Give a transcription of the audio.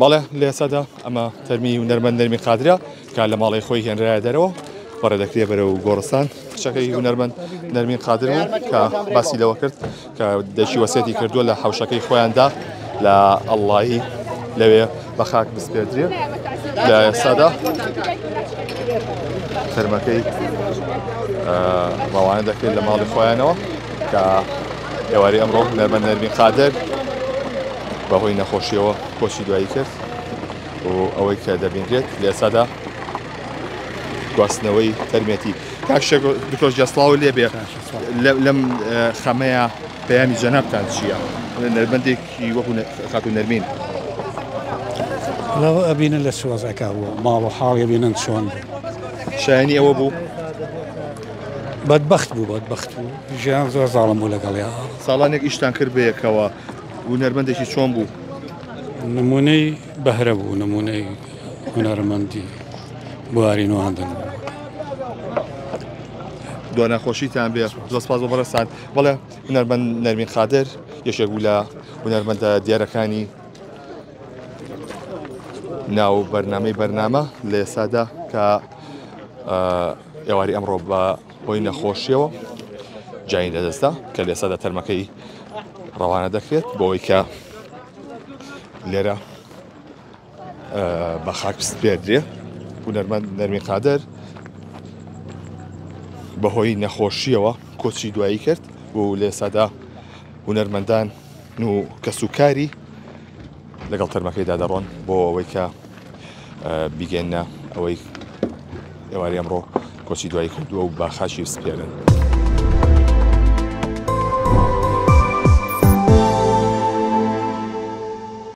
بەڵێ لە ئێستادا ئەمە تەرمی هونەرمەند نەرمین قادرە کە لە ماڵی خۆی هێنرایە دەرەوە بەڕێ دەکرێ بەرەو گۆڕستان. کچەکەی هونەرمەند نەرمین قادر بوو کە باسی لەوە کرد کە دەشی وەسێتی کردووە لە حەوشەکەی خۆیاندا لە ئەڵڵایی لەوێ بە خاک بسپێردرێ. لە ئێستادا تەرمەکەی ڕەوانە دەکرێت لە ماڵی خۆیانەوە کە ئێوارەی ئەمڕۆ هونەرمەند نەرمین قادر بەهۆی نەخۆشیەوە کۆچی دوایی کرد و ئەوەی کە دەبینرێت لە ئێستادا گواستنەوەی تەرمێتی. کاک شێرکۆ دکتۆر گیان سڵاو لێ بێ، لەم خەمەیە پەیامی جەنابتان چییە؟ هونەرمەندێکی وەکو خاتوو نەرمین. لەوە ئەبینن لە چ وەزعێکا بووە، ماڵ و حاڵی ئەبینن چۆن بوو. شایەنی ئەوە بوو؟ بەدبەخت بوو، بەدبەخت بوو، ژیان زۆر زاڵم بوو لەگەڵیا. ساڵانێک ئیشتان کرد بەیەکەوە، هونەرمەندێکی چۆن بوو؟ نموونەی بەهرە بوو، نموونەی هونەرمەندی بواری نواندن بوو. دوا ناخۆشیتان بێ، زۆر سپاس بۆ بەڕێزتان. بەڵێ هونەرمەند نەرمین قادر یەکێک بوو لە هونەرمەندە دیارەکانی ناو بەرنامەی بەرنامە لە ئێستادا کە ئێواری ئەمڕۆ بە هۆی نەخۆشیەوە گیانی لەدەستدا کە لە ئێستادا تەرمەکەی ڕەوانە دەکرێت بۆ ئەوەی کە لێرە بە خاک بسپێردرێ. هونەرمەند نەرمین قادر بەهۆی نەخۆشیەوە کۆچی دوایی کرد و لە ئێستادا هونەرمەندان و کەسوکاری لەگەڵ تەرمەکەیدا دەڕۆن بۆ ئەوەی کە بیگەنە ئەوەی ئێواری ئەمڕۆ کۆچی دوایی کردووە و بە خاکی بسپێرن.